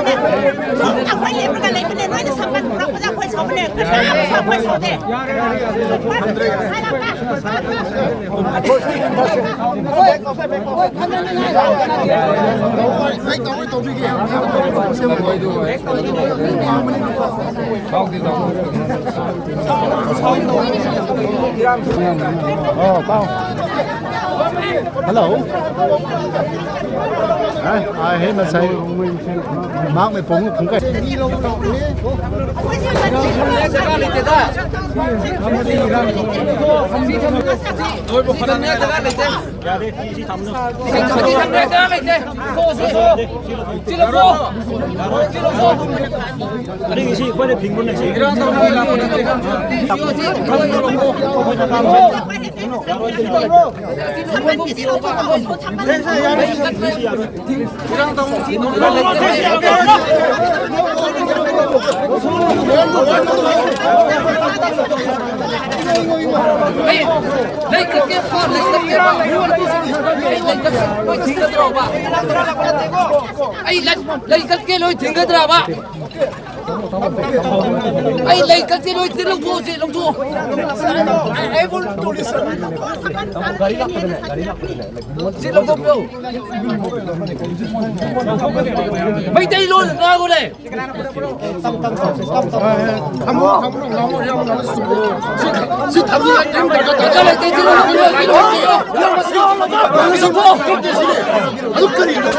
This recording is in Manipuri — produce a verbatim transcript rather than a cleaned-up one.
ꯑꯩꯈꯣꯏ ꯂꯦꯞꯄꯒ ꯂꯩꯕꯅꯦ, ꯅꯣꯏꯅ ꯁꯝꯕꯜ ꯄꯨꯔꯛꯄꯗ ꯑꯩꯈꯣꯏ ꯁꯥꯎꯕꯅꯦ꯫ ꯀꯅꯥ ꯑꯃꯁꯨ ꯑꯩꯈꯣꯏ ꯁꯥꯎꯗꯦ꯫ Hello. Ai, ai, hei, masai. Mak me pong kung kai. ꯑꯅꯤꯁꯤ ꯑꯩꯈꯣꯏꯅ ꯐꯤꯡꯕ ꯂꯩꯁꯤ꯫ ꯂꯩ ꯀꯠꯀꯦ, ꯂꯩ ꯀꯠꯀꯦ꯫ ꯑꯩ ꯂꯩ ꯀꯠ-, ꯂꯣꯏ ꯊꯤꯡꯒꯗ꯭ꯔꯣꯕ? ꯑꯩ ꯂꯩ, ꯂꯩ ꯀꯠꯀꯦ, ꯂꯣꯏ ꯊꯤꯡꯒꯗ꯭ꯔꯕ? ꯑꯩ ꯂꯩ ꯀꯛꯆꯦ ꯂꯣꯏ ꯂꯧꯊꯣꯛꯑꯣ, ꯁꯤ ꯂꯧꯊꯣꯛꯑꯣ꯫ ꯑꯩ ꯐꯣꯟ ꯇꯧꯔꯤ, ꯁꯥꯔ꯫ ꯁꯤ ꯂꯧꯊꯣꯛꯄꯤꯌꯣ꯫ ꯃꯩꯇꯩꯂꯣꯟ ꯉꯥꯡꯉꯨꯅꯦ꯫ ꯊꯝꯃꯣ, ꯊꯝꯃꯣ, ꯉꯥꯡꯉꯣ, ꯌꯥꯝ ꯉꯥꯡꯉꯣ꯫ ꯁꯤ, ꯁꯤ ꯊꯝꯃꯣ, ꯌꯥꯝ ꯗꯔꯀꯥꯔ ꯇꯥꯗꯦ꯫ ꯗꯔꯀꯥꯔ ꯂꯩꯇꯦ, ꯁꯤ ꯂꯧꯊꯣꯛꯄꯤꯌꯣ꯫ ꯑꯗꯨ ꯀꯔꯤꯅꯣ?